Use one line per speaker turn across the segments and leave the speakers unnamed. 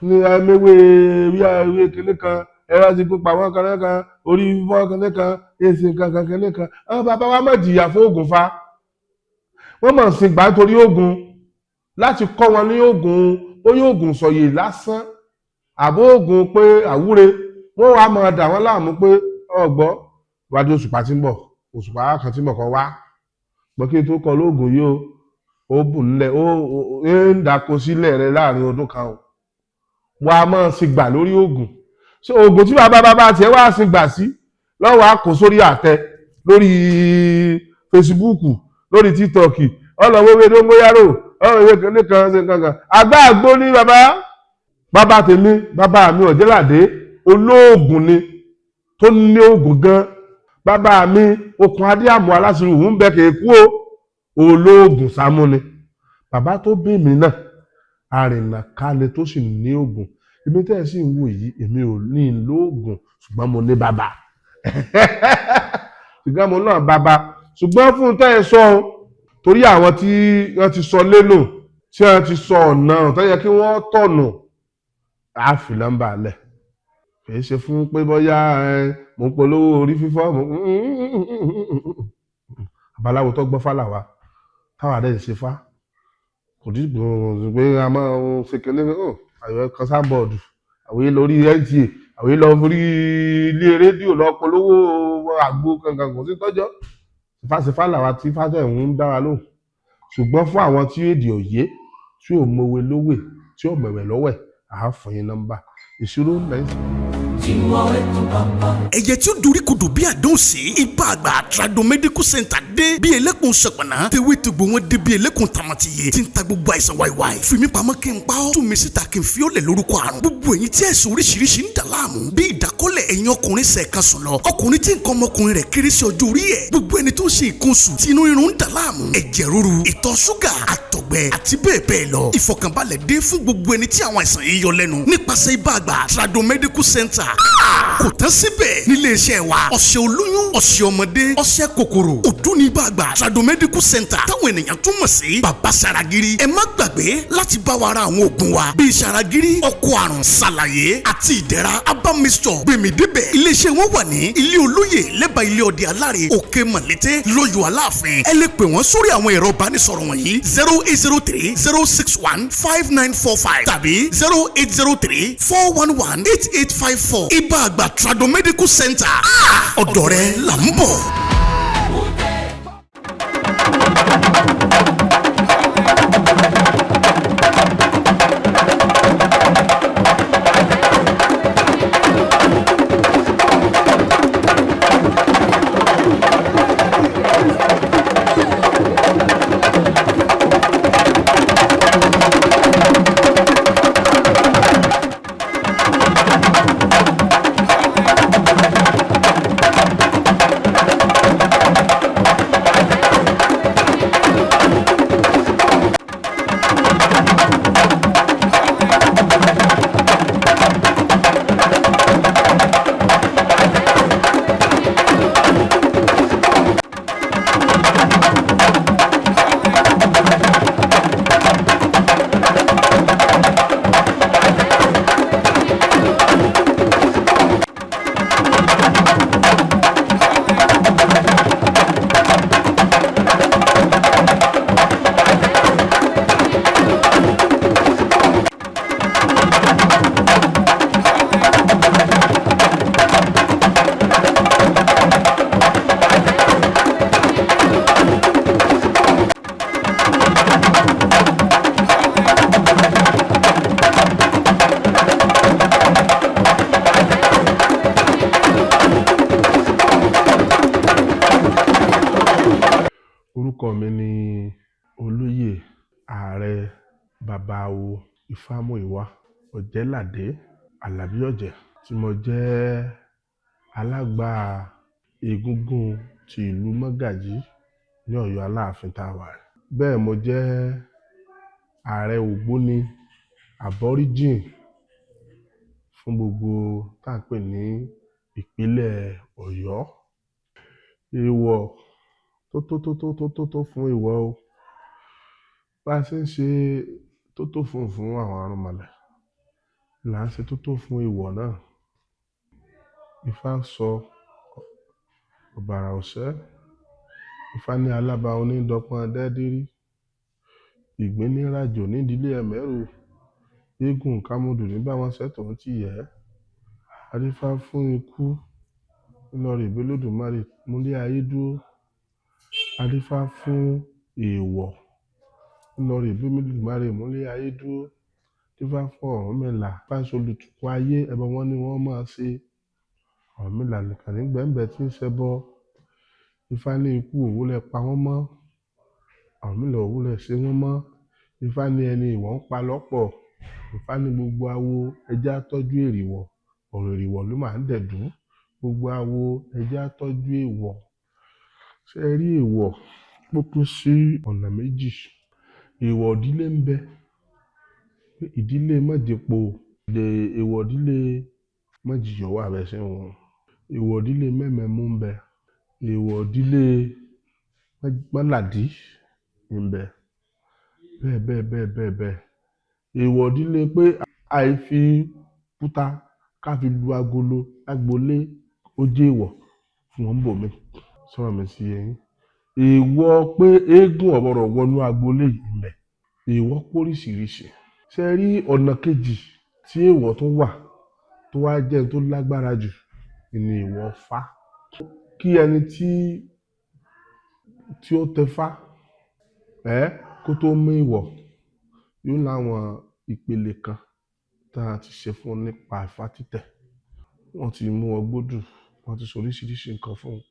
Ní ẹmẹwé ewé kinní kan, ẹ̀rọ ti kópa wọn kan kan, orí fífọ́ kinní kan, èsì kankan kinní kan. Àwọn bàbá wa má jìyà fún oògùn fa. Wọ́n mọ̀ sí gbà torí oògùn láti kọ́ wọn ní oògùn, bóyá oògùn sọ̀yè lásán àbó oògùn pé àwúre. Wọ́n wàá máa dà wọ́n láàmú pé ọ̀gbọ́ wájú òṣùpá tí ń bọ̀, òṣùpá kan tí ń bọ̀ kan wá gbọ́ kí n tó kọ lóògùn yìí o, ó bù nílẹ̀, ó ń dàkó sílẹ̀ rẹ láàrin ọdún kan o. Wàá máa sì gbà lórí oògùn. Ṣé oògùn tí bàbá bàbá tiẹ̀ wá sì gbà sí lọ́wọ́ á kó sórí àtẹ lórí fesibúùkù, lórí títọ̀kì, ọlọ́wọ́ ewé dóngóyárò, ọlọ́wọ́ ewé kìnìún kan ṣe kankan àgbà àgbo ní bàbá bàbá tèmi. Bàbá mi Ọ̀jẹ́ládé olóògùn ni tó ní oògùn gan. Bàbá mi Okùn Adé àmọ́ aláṣírù ń bẹ kéèkú o, olóògùn sámú ni. Bàbá tó bí mi náà arìnàkálẹ̀ tó sì ní oògùn. Èmi tẹ́ ẹ sì ń wò yìí, èmi ò ní lóògùn, ṣùgbọ́n mo ní bàbá, ṣùgbọ́n mo náà bàbá. Ṣùgbọ́n fún tẹ́ ẹ sọ, torí àwọn tí wọ́n ti sọ lẹ́nu, tí wọ́n ti sọ ọ̀nà tó yẹ kí wọ́n tọ̀nù, á fi nọ́mbà lẹ̀. Kì í ṣe fún pé bóyá mò ń polówó orí fífọ́. Babaláwo tó gbọ́ fálà wa táwa dẹ̀ ṣe fá kò dí pé a máa ń ṣe kínní àyọ̀ kan sábọ̀ọ̀dù, àwọn lórí NTA, àwọn lọ orí ilé rédíò lọ polówó àgbo kankan, kò sí tọ́jọ́. Fáṣefá làwa tí fáṣẹ ń dá wa lóhùn. Ṣùgbọ́n fún àwọn tí èdè òye, tí ò mọ̀wé lówè, tí ò mọ̀wẹ̀ lọ́wẹ̀, àá fún yín nọ́mbà ìṣirò lẹ́yìn.
Ẹyẹ tí ó dorí kodò bí àdán sí ibà àgbà, Trado Medical Center dé bí ẹlẹ́kùn ṣọ̀pọ̀nà, tewétegbò wọn dé bí ẹlẹ́kùn tàmọ̀tìyẹ tí ń ta gbogbo àìsàn wáìwáì. Fìmí pamọ́ kí n pa ọ́, tú mi síta kí n fi ọ́ lẹ̀ lórúkọ àrùn. Gbogbo ẹ̀yin tí àìsàn oríṣiríṣi ń dà láàmú bí ìdákọ́lẹ̀, ẹ̀yin ọkùnrin sẹ̀kan sùn lọ, ọkùnrin tí nǹkan ọmọkùnrin rẹ̀ kéré sí ọjọ́ orí ẹ̀, gbogbo ẹni tó ń ṣe nǹkan oṣù tí inú rírun ń dà láàmú, ẹ̀jẹ̀ ríru, ìtọ̀ ṣúgà, àtọ̀gbẹ àti bẹ́ẹ̀ bẹ́ẹ̀ lọ. Ìfọ̀kànbalẹ̀ dé fún gbogbo ẹni tí àwọn àìsàn yìí yọ lẹ́nu nípasẹ̀ ibà àgbà Trado Medical Center. Kò tán síbẹ̀ nílé iṣẹ́ wa, ọṣẹ olóyún, ọṣẹ ọmọdé, ọṣẹ kòkòrò òdú ní ibà àgbà Trado Medical Center táwọn ènìyàn tún mọ̀ sí bàbá Saragiri. Ẹ má gbàgbé láti bá wa ra àwọn oògùn wa bíi Saragiri, ọkọ̀ àrùn, ṣàlàyé àti ìdẹ̀ra herbal mixture. Gbèmídébẹ̀, iléeṣẹ́ wọn wà ní ilé olóyè lẹ́bàá ilé ọdẹ aláre, Òkè Mọ̀lété, lọ́yọ̀ Aláàfin. Ẹ lè pè wọ́n sórí àwọn ẹ̀rọ ìbánisọ̀rọ̀ wọ̀nyí: 08030615945 tàbí 08034118854. Ibà àgbà Trado Medical Center, ọ̀dọ̀ rẹ̀ là ń bọ̀.
Orúkọ mi ni Olóyè Ààrẹ Babawo Ifámúyìwá Ọ̀jẹ́ládé Alábí Ọ̀jẹ̀, tí mo jẹ́ alágbà egúngún ti ìlú Mọ́gàjí ní Ọ̀yọ́ Aláàfin tá a wà. Bẹ́ẹ̀ mo jẹ́ ààrẹ ògbóni aborigine fún gbogbo tá à ń pè ní ìpínlẹ̀ Ọ̀yọ́. Èèwọ̀ tó tó tó tó tó tó tó fún ìwọ o. Bá a ṣe ń ṣe tó tó fún àwọn arúnmọlẹ̀, Là ń ṣe tó tó fún èèwọ̀ náà. Ifá sọ ọ̀bàrà ọ̀sẹ́. Ifá ní alába onídọ̀pọ̀n dẹ́dírí. Ìgbín ní ràjò nídìílé ẹ̀mẹ́rù. Eégún kámúdù ní bá wọn ṣètò ń tì yẹ́. Adífá fún ikú ńlọrọ̀ ìbílódùmarè múlé ayé dúró. Adífá fún èèwọ̀ ńlọrọ̀ ìbílódùmarè múlé ayé dúró. Adífá fún Ọ̀rúnmìlà fáṣọlùtùkọ̀ ayé ẹbọ wọn ni wọ́n máa ṣe. Ọ̀rúnmìlà nìkan ní gbẹ̀ǹbẹ̀ tí ń ṣẹbọ. Ifá ní ikú òwúlẹ̀ pa wọ́n mọ́. Ọ̀rúnmìlà òwúlẹ̀ ṣe wọ́n mọ́. Ifá ní ẹni ìwọ̀n ń pa lọ́pọ̀. Ifá ní gbogbo awo ẹja tọ́jú èrìwọ̀. Ọ̀rọ̀ èrìwọ̀ ló máa ń dẹ̀dú. Gbogbo awo ẹja tọ́jú èèwọ̀. Ṣé ẹ rí èèwọ̀? Ó pín sí ọ̀nà méjì. Èèwọ̀ ìdílé ń bẹ. Ìdílé mọ̀jẹ̀pọ̀, èèwọ̀ ìdílé mọ̀jìyọ̀ wà bẹ́ẹ̀ ṣe ń wọ̀n. Èèwọ̀ ìdílé mẹ́mẹ́mú ń bẹ. Èèwọ̀ ìdílé mọ́làdí ń bẹ. Bẹ́ẹ̀ bẹ́ẹ̀ bẹ́ẹ̀ bẹ́ẹ̀ bẹ́ẹ̀. Èèwọ̀ ìdílé pé àìfi kúta ká fi lu agolo lágbolé ó jẹ́ èèwọ̀ fún wọn bò mí. Sọ̀rọ̀ mi sí eyín. Èèwọ̀ pé eégún ò gbọdọ̀ wọnú agbolé yìí ń bẹ. Èèwọ̀ póríṣiríṣi. Ṣé ẹ rí ọ̀nà kejì tí èèwọ̀ tó wà tó wá jẹ́ tó lágbára jù ni èèwọ̀ Ifá. Kí ẹni tí ó tẹfá kó tó mú èèwọ̀ yóò láwọn ìpele kan tá a ti ṣe fún un nípa Ifá títẹ̀. Wọ́n ti mú ọgbódù, wọ́n ti ṣe oríṣiríṣi nǹkan fún un,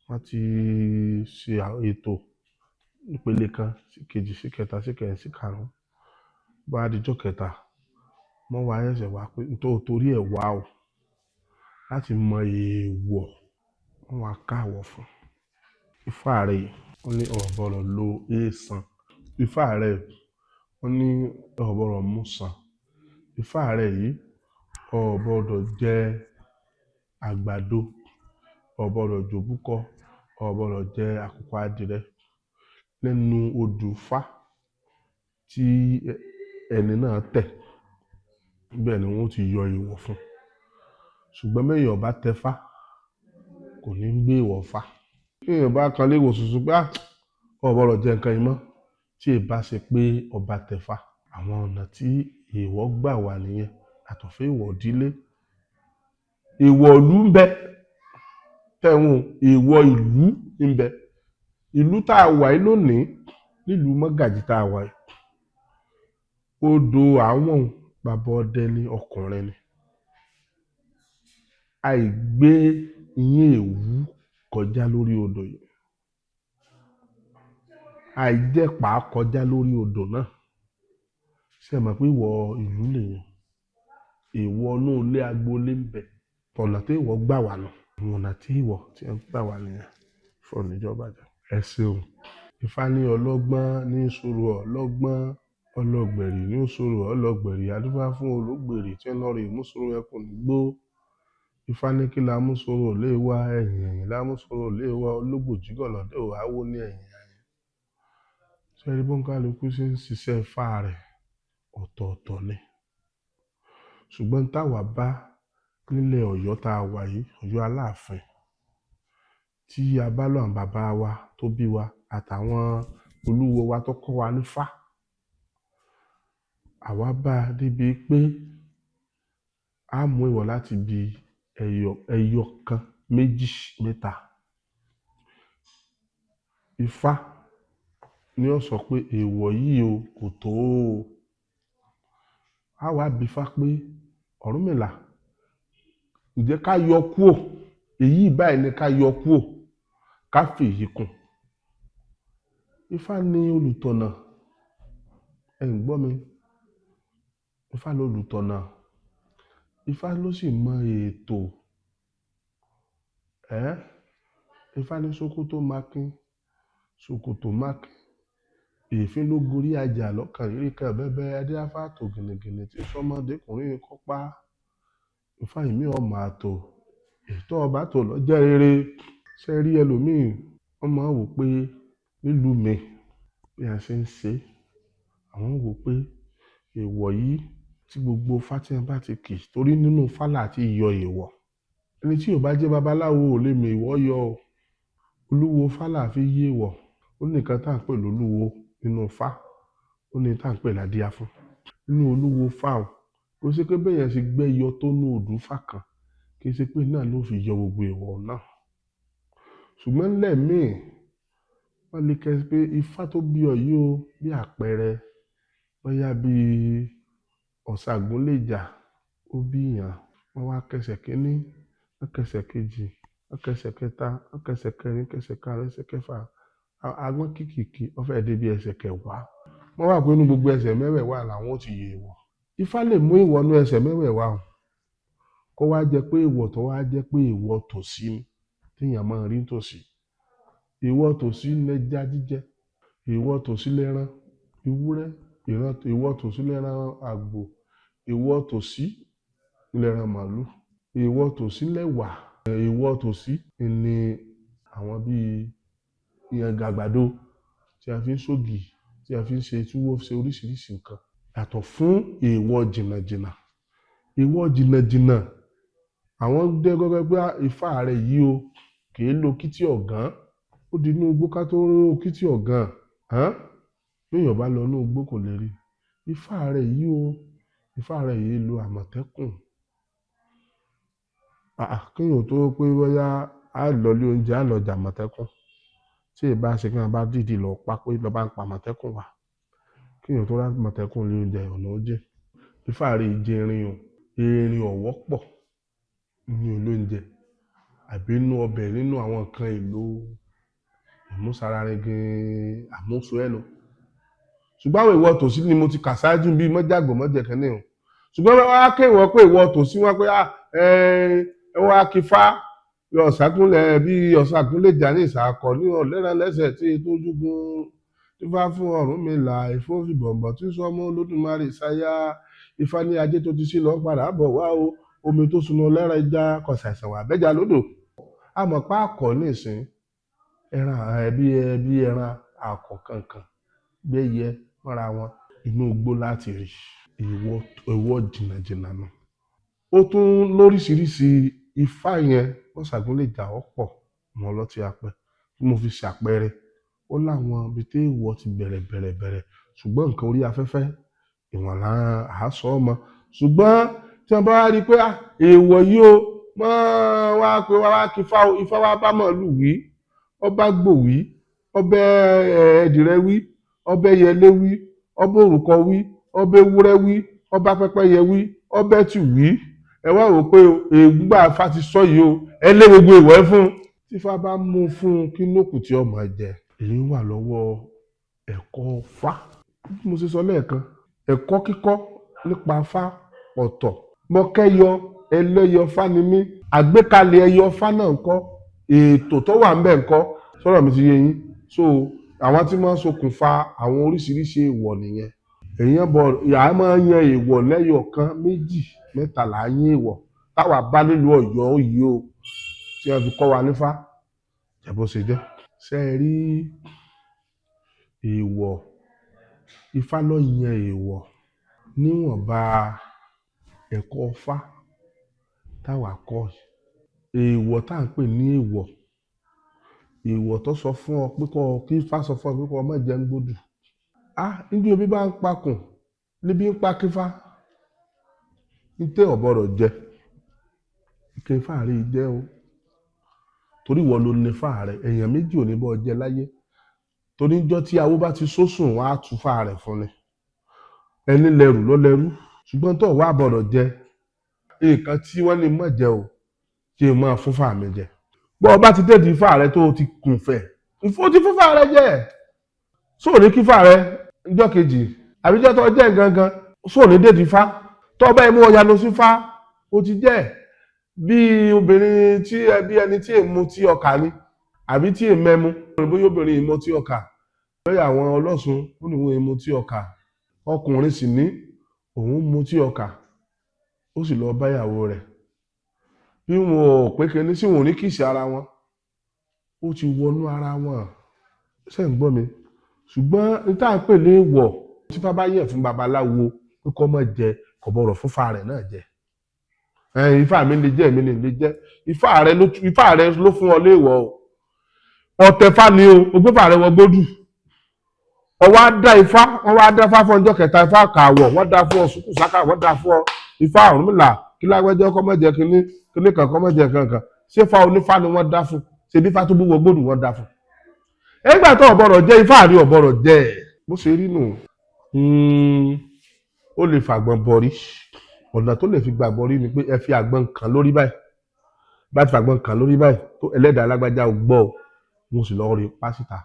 wọ́n ti ṣe ètò ìpele kan sí kejì sí kẹta sí kẹrin sí karùn-ún. Bá dijọ́ kẹta, wọ́n wá ẹsẹ̀ wá pé torí ẹ̀ wá o láti mọ èèwọ̀, wọ́n wá ká àwọ̀ fún un. Ifá rẹ̀ wọ́n ní ò gbọdọ̀ lo èèsàn. Ifá rẹ̀ wọ́n ní ò gbọdọ̀ mú sàn. Ifá rẹ̀ yìí ò gbọdọ̀ jẹ àgbàdo, ò gbọdọ̀ jòbúkọ, ò gbọdọ̀ jẹ àkùkọ adìrẹ lẹ́nu odù Ifá tí ẹni náà tẹ̀. Bẹ́ẹ̀ ni wọ́n ti yọ èèwọ̀ fún un. Ṣùgbọ́n bí èèyàn bá tẹfá kò ní gbé èèwọ̀ fá. Bí èèyàn bá kan léèwọ̀ ṣoṣo pé ò gbọdọ̀ jẹ nǹkan yìí mọ́ tí ì bá ṣe pé ọba tẹfá. Àwọn ọ̀nà tí èèwọ̀ gbà wà nìyẹn. Yàtọ̀ fún èèwọ̀ ìdílé. Èèwọ̀ ìlú ń bẹ. Tẹ̀wọ̀n èèwọ̀ ìlú ń bẹ. Ìlú tá a wà yìí lónìí, nílùú Mọ́gàjí tá a wà yìí, odò àwọn bàbá ọdẹ ni ọkùnrin ni. Àìgbé iyín èwú kọjá lórí odò yìí. Àìjẹ̀pá kọjá lórí odò náà. Ṣé ẹ mọ̀ pé ìwọ ìlú lèyàn? Èèwọ̀ inú ilé agboolé ń bẹ. Ọ̀nà tí èèwọ̀ gbà wà nù. Àwọn ọ̀nà tí èèwọ̀ tí ẹ ń gbà wà nìyẹn. Fún ìjọba jẹ. Ẹ ṣeun. Ifá ní ọlọ́gbọ́n ní sọ̀rọ̀ ọlọ́gbọ́n, ọlọ́gbẹ̀rì ní sọ̀rọ̀ ọlọ́gbẹ̀rì. Adífá fún ológbèrè tí ń lọ rè mú sọ̀rọ̀ ẹkùn nígbó. Ifá ní kí la mú sọ̀rọ̀ lé wa, ẹ̀yìn ẹ̀yìn la mú sọ̀rọ̀ lé wa, ológbòjì gọ̀lọ́dẹ̀ ò wá wó ní ẹ̀yìn ẹ̀yìn. Ṣé ẹ rí bóńkálukú ṣe ń ṣiṣẹ́ Ifá rẹ̀ ọ̀tọ̀ọ̀tọ̀ ni. Ṣùgbọ́n táwa bá nílẹ̀ Ọ̀yọ́ tá a wà yìí, Ọ̀yọ́ Aláàfin, tí a bá lọ àwọn bàbá wa tó bí wa àtàwọn olúwo wa tó kọ́ wa nífá, àwa bá a débi pé a mú èèwọ̀ láti bi ẹyọ kan méjì mẹ́ta. Ifá ni ó sọ pé èèwọ̀ yìí o kò tó o. A wá bi Ifá pé Ọ̀rúnmìlà, ǹjẹ́ ká yọ kúò? Èyí báyìí ni ká yọ kúò, ká fèyí kún. Ifá ní olùtọ̀nà. Ẹ ń gbọ́ mi. Ifá ló olùtọ̀nà. Ifá ló sì mọ ètò. Ifá ní Sókótó mákin, ṣòkòtò mákin. Èéfín ló gorí àjà lọ́kàn rírí kan bẹ́bẹ́. Adíáfá tò gìnìgìnì tí sọmọdékùnrin kọ́pá. Ifá ìmí ọmọ àtò. Ètò ọba tò lọ jẹ́ rere. Ṣé rí ẹlòmíì, wọ́n máa ń wò pé nílùú mi bí a ṣe ń ṣe, àwọn ń wò pé èèwọ̀ yìí Tí gbogbo Ifá tí wọ́n bá ti kì, torí nínú Ifá là ti yọ èèwọ̀. Ẹni tí ò bá jẹ́ babaláwo ò lè mọ èèwọ̀ yọ o. Olúwo Ifá là fi yé èèwọ̀. Ó ní nǹkan tá à ń pè lólúwo nínú Ifá, ó ní tá à ń pè ládíá fún. Nínú olúwo Ifá o, kò ṣe pé bẹ́ẹ̀ yẹn ṣe gbẹ́ yọ tó ní odù Ifá kan, kì í ṣe pé náà ló fi yọ gbogbo èèwọ̀ náà. Ṣùgbọ́n nílẹ̀ míì, wọ́n lè kẹ́ pé Ifá tó bí ọ yìí o, bí àpẹẹrẹ, bóyá bí Ọ̀ṣàgúnléjà ó bí yàn, wọ́n wá kẹsẹ̀ kínní, wọ́n kẹsẹ̀ kejì, wọ́n kẹsẹ̀ kẹta, wọ́n kẹsẹ̀ kẹrin, kẹsẹ̀ karùn-ún, ẹsẹ̀ kẹfà, agbọ́n kìkìkì, wọ́n fẹ́ dé bí ẹsẹ̀ kẹwàá. Wọ́n wà pé inú gbogbo ẹsẹ̀ mẹ́wẹ̀ẹ̀wá làwọn ó ti yọ èèwọ̀. Ifá lè mú èèwọ̀ nú ẹsẹ̀ mẹ́wẹ̀ẹ̀wá o, kó wá jẹ́ pé èèwọ̀ tó wá jẹ́ pé èèwọ̀ tòsí ni, téèyàn máa rí tòsí. Èèwọ̀ tòsí lẹja jíjẹ, èèwọ̀ tòsí lẹran ewúrẹ́, èèwọ̀ tòsí lẹran àgbò, èèwọ̀ tòsí lẹran màlúù, èèwọ̀ tòsí lẹwà, èèwọ̀ tòsí ni àwọn bíi ìyànga àgbàdo tí a fi ń ṣògì, tí a fi ń ṣe túwó, ṣe oríṣiríṣi nǹkan. Yàtọ̀ fún èèwọ̀ jìnnàjìnnà. Èèwọ̀ jìnnàjìnnà, àwọn dé gẹ́gẹ́ pé Ifá rẹ̀ yìí o, kì í lo kítí ọ̀gán. Ó di inú igbó ká tó rí kítí ọ̀gán. Bí èèyàn bá lọ inú igbó kò lè rí. Ifá rẹ̀ yìí o, Ifá rẹ̀ yìí lo àmọ̀tẹ́kùn. Kéèyàn tó pé bóyá á lọ ilé oúnjẹ, á lọ jẹ àmọ̀tẹ́kùn. Tí ì bá ṣe kí wọ́n bá dìde lọ pa pé lọ bá ń pa àmọ̀tẹ́kùn wá. Kéèyàn tó rá àmọ̀tẹ́kùn ilé oúnjẹ ọ̀nà ó jìn. Ifá rẹ̀ jẹ erin o, erin ò wọ́pọ̀ nínú olóúnjẹ àbí nínú ọbẹ̀, nínú àwọn nǹkan èlò ìmúṣararíngin àmúṣọ ẹnu. Ṣùgbọ́n àwọn èèwọ̀ tòsí ni mo ti kà ṣáájú bíi mọ́jàgbọ́n mọ́jẹ̀kẹ́ni o. Ṣùgbọ́n wọ́n wá ké ìwọ pé ìwọ tòsí wọn pé ẹ wá kí Ifá ọ̀ṣàkúnlẹ̀ bí Ọ̀ṣàgúnléjà ní ìsàkọ̀ ní ọ̀lẹ́rán lẹ́sẹ̀ tí ètò ojúgun Ifá fún Ọ̀rúnmìlà ìfọ́fìbọ̀nbọ̀n tí sọmọ Olódùmarè ṣáyá. Ifá ní ajé tó ti sí lọ padà bọ̀ wá o, omi tó sunu lẹ́ràn ẹja kọ̀ṣàìsàn wà bẹ́jà lódò. A mọ̀ pé àkọ́ nísìn ẹran ẹbí ẹbí ẹran àkọ́ kankan gbẹ́yẹ mọ́ra wọn inú igbó láti rí èèwọ̀ jìnnàjìnnà náà. Ó tún lóríṣiríṣi Ifá yẹn Ọ̀ṣàgúnléjà ọ̀pọ̀ mọ́ lọ́tí apẹ tí mo fi ṣàpẹẹrẹ. Ó láwọn ibi tí èèwọ̀ ti bẹ̀rẹ̀ bẹ̀rẹ̀ bẹ̀rẹ̀, ṣùgbọ́n nǹkan orí afẹ́fẹ́ ìwọ̀n là á sọ ọ́ mọ́. Ṣùgbọ́n tí wọ́n bá wá rí i pé èèwọ̀ yìí o, mọ́ wá pé wá kí Ifá o, Ifá wá bá màlúù wí, ọba gbò wí, ọbẹ̀ ẹ̀ẹ́dìrẹ́ wí, ọbẹ̀ ẹyẹlé wí, ọbẹ̀ òrùkọ wí, ọbẹ̀ ewúrẹ́ wí, ọba pẹ́pẹ́yẹ wí, ọbẹ̀ tù wí. Ẹ wá wò pé ègbà Ifá ti sọ yìí o, ẹ lé gbogbo ìwọ̀ ẹ fún un. Tí Ifá bá mú fún un kí lókùn tí ọmọ jẹ, èyí wà lọ́wọ́ ẹ̀kọ́ Ifá. Bí mo ṣe sọ lẹ́ẹ̀kan, ẹ̀kọ́ kíkọ́ nípa Ifá ọ̀tọ̀. Mọ̀kẹ́yọ ẹlẹ́yọ Ifá ni mí. Àgbékalẹ̀ ẹyọ Ifá náà ńkọ́, ètò tó wà ńbẹ̀ ńkọ́, sọ̀rọ̀ mi ti yé yín. So àwọn tí máa ń ṣokùnfà àwọn oríṣiríṣi èèwọ̀ nìyẹn. Èèyàn bọ̀ ìyá máa ń yan èèwọ̀ lẹ́yọ̀ kan, méjì, mẹ́ta là á yín èèwọ̀ táwa bá nílùú Ọ̀yọ́ yìí o, tí wọ́n fi kọ́ wa nífá. Jẹ́ bó ṣe jẹ́. Ṣé ẹ rí èèwọ̀? Ifá ló yan èèwọ̀ níwọ̀nba ẹ̀kọ́ Ifá táwa kọ́. Èèwọ̀ tá à ń pè ní èèwọ̀, èèwọ̀ tó sọ fún ọ pé kọ́ kí Ifá sọ fún ọ pé kọ́ ọ má jẹun gbódù. Níbi omi bá ń pakùn, níbi ń pa kífá, ní tẹ́ ọ̀ bọ̀rọ̀ jẹ, kí Ifá rẹ jẹ́ o. Torí ìwọ ló ní Ifá rẹ, èèyàn méjì ò ní bọ́ jẹ láyé. Torí níjọ́ tí awo bá ti sósùn, wọ́n á tú Ifá rẹ̀ fún ni. Ẹni lẹ́rù ló lẹ́rú. Ṣùgbọ́n tó wà bọ̀rọ̀ jẹ, nǹkan tí wọ́n ní mọ̀ jẹ o, kí n máa fún Ifá mi jẹ. Bọ́ ọ bá ti dé di Ifá rẹ tó o ti kùn fẹ̀, ìfó ti fún Ifá rẹ jẹ. Sóò ní kí Ifá rẹ níjọ́ kejì, àbíjọ́ tó jẹ́ gangan, sóò ní dé di Ifá. Tó o bá mú ọya lọ sí Ifá, o ti jẹ́ bí obìnrin tí ẹbí ẹni tí èmu tí ọkà ni, àbí tí èmẹ́mu. Bóyá obìnrin èmu tí ọkà, bóyá àwọn ọlọ́sùn ó ní òun èmu tí ọkà. Ọkùnrin sì ní òun mu tí ọkà, ó sì lọ bá ìyàwó rẹ̀. Bí wọn ò pé kíní sí wọn ò ní kìsì ara wọn, ó ti wọnú ara wọn. Ṣé ń gbọ́ mi? Ṣùgbọ́n ní tá à ń pè ní èèwọ̀ tí Ifá bá yẹ̀ fún babaláwo pé kó má jẹ, Kò bọ̀rọ̀ fúnfa rẹ̀ náà jẹ. Ifá mi lè jẹ́, èmi lè jẹ́. Ifá rẹ ló fún ọ léèwọ̀ o. Ọ̀tẹ̀fá ni o, o gbé fà rẹ wọ gbódù. Ọwọ́ á dá ifá, wọ́n wá dá ifá fún ọjọ́ kẹta, ifá kàwọ̀, wọ́n dá fún ọ sùkú sáká, wọ́n dá fún ọ ifá Ọ̀rúnmìlà, kí lágbẹ́jọ́ kọ́ mọ́jẹ kínní kínní kan kọ́ mọ́jẹ kankan. Ṣé fa onífá ni wọ́n dá fún? Ṣe bí ifá tó bú wọ gbódù wọ́n dá fún? Ẹgbà tó ọ̀bọ̀rọ̀ jẹ́ ifá rí ọ̀bọ̀rọ̀ jẹ́ bó ṣe rí nù. Ó lè fàgbọ́n bọrí. Ọ̀nà tó lè fi gbà bọrí ni pé ẹ fi àgbọn kan lórí báyìí. Bá ti fàgbọ́n kan lórí báyìí tó ẹlẹ́dàá alágbájá ò gbọ́ ọ, wọ́n sì lọ́ọ́ rí pásítà